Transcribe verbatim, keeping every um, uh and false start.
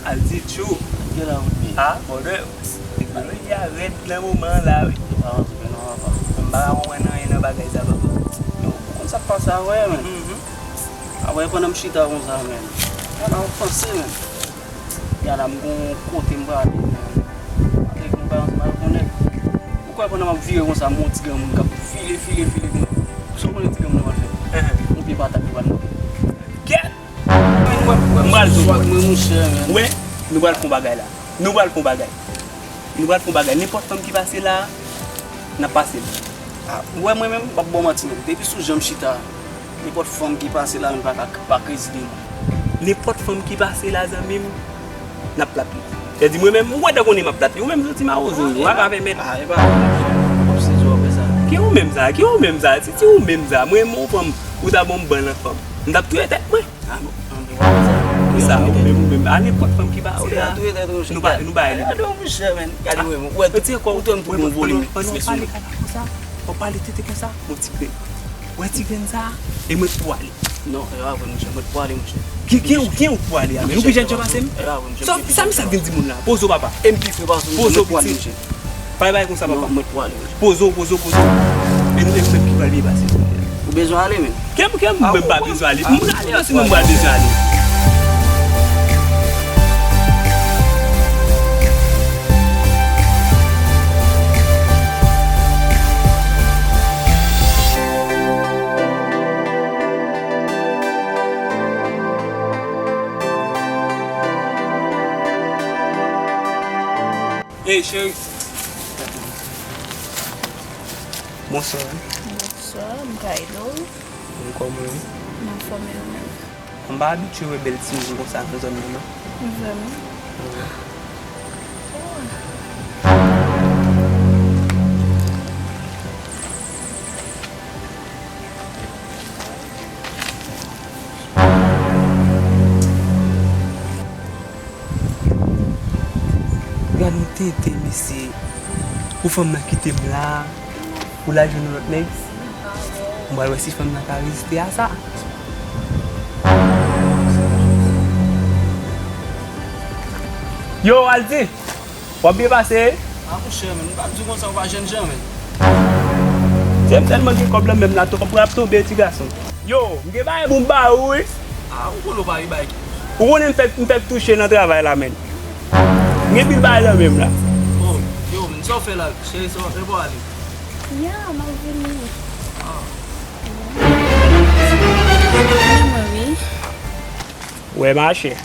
Al di tchou. Gen la wout li. Ah, bòdè. Teknoloji a rèd nan moman an la, wi. Yo pa antre non, papa. M pa ka konprann anyen nan bagay sa, papa. Yo, ou konn sa k pase avè, men. Avè, pandan m chita konsa, men. Gade, m panse, men. Gade, m gon kote m prale, men. Avèk yon bagay ansanm avèk yon nèg. Ou kwè pandan m ap vire konsa, m wè yon ti granmoun k ap file, file, file konsa. Sa w konnen ti granmoun nan pral fè? Yon pye patat li pral mete. Kèt! M pral di w. Mwen, monchè, men. Wè, nou pral fè yon bagay la. Nou pral fè yon bagay. Nou pral fè yon bagay. Nenpòt fanm ki pase la, n ap pase l. Ah, ou wè mwen menm, m p ap ba w manti menm. Depi sou jan m chita, nenpòt fanm ki pase la, m pa ka pa krezi de mwen. Nenpòt fanm ki pase la, zanmi m, n ap plat li. Sèdi mwen menm, ou wè dan konnen m ap plat li. Ou menm soti mawozo, ou pa ka pèmèt. Ah, e pa, w ap sezi w ap fè sa. Ki ou menm sa? Ki ou menm sa? Si, si ou menm sa, mwen menm yon fanm, ou ta ban m ban nan fanm. M t ap touye tèt mwen. Ah, bon, ah, bon, sa, ou menm, ou menm. A nenpòt fanm ki pa wè a. Nou pa, nou pa ale. Gade, monchè, men. Gade, ou wè, ou wè, ou wè, ou wè, ou wè, ou wè, w ap pale tete konsa. W ap pale tete konsa. Yon ti grenn. Wè ti grenn sa a? E mwen k pou ale. Non, e pa vre, monchè. Mwen k pou ale, monchè. Ki, ki, ki ou k pou ale a? Men ou pi jèn jan pase m? E pa vre, monchè. Sa, sa misye ap vin di moun la? Poze w, papa. E m pi fre pase w, monchè. Poze w, pitit. Pa bay konsa, papa. Non, mwen k pou ale, monchè. Poze w, poze w, poze w. E nou menm, menm ki pral byen pase. Ou bezwen ale, men? Kèm, kèm, mwen menm pa bezwen ale. Mwen ale, se mwen m pral bezwen ale. Ey, cheri. Bonswa. Bonswa, m ka ede w? M kòman w ye? M anfòm, e ou menm? M pa abitye wè bèl timoun konsa nan zòn nan, non. Vrèman? Wi. Gad yon tenten, mesye. Pou fanm nan kite m la, pou l al jwenn yon lòt nèg. M pral wè si fanm nan ka reziste a sa. Yo, Aldi! W ap byen pase? A, monchè, men, m pa di w konsa, ou pa jènjan, men. Se m tèlman gen kòb nan men m la, kòb mwen ap tonbe, ti gason. Yo, m gen bagay pou m ba ou, wi. A, ou konnen w pa gen bagay ki pou. Ou konnen m fèk, m fèk touche nan travay la, men. M gen pil bagay nan men m la. O, yo, men, sa w fè la, cheri, sa w fè pou ale? Ya, m ap vini. A. Vini, mwen, wi. Wè, machè.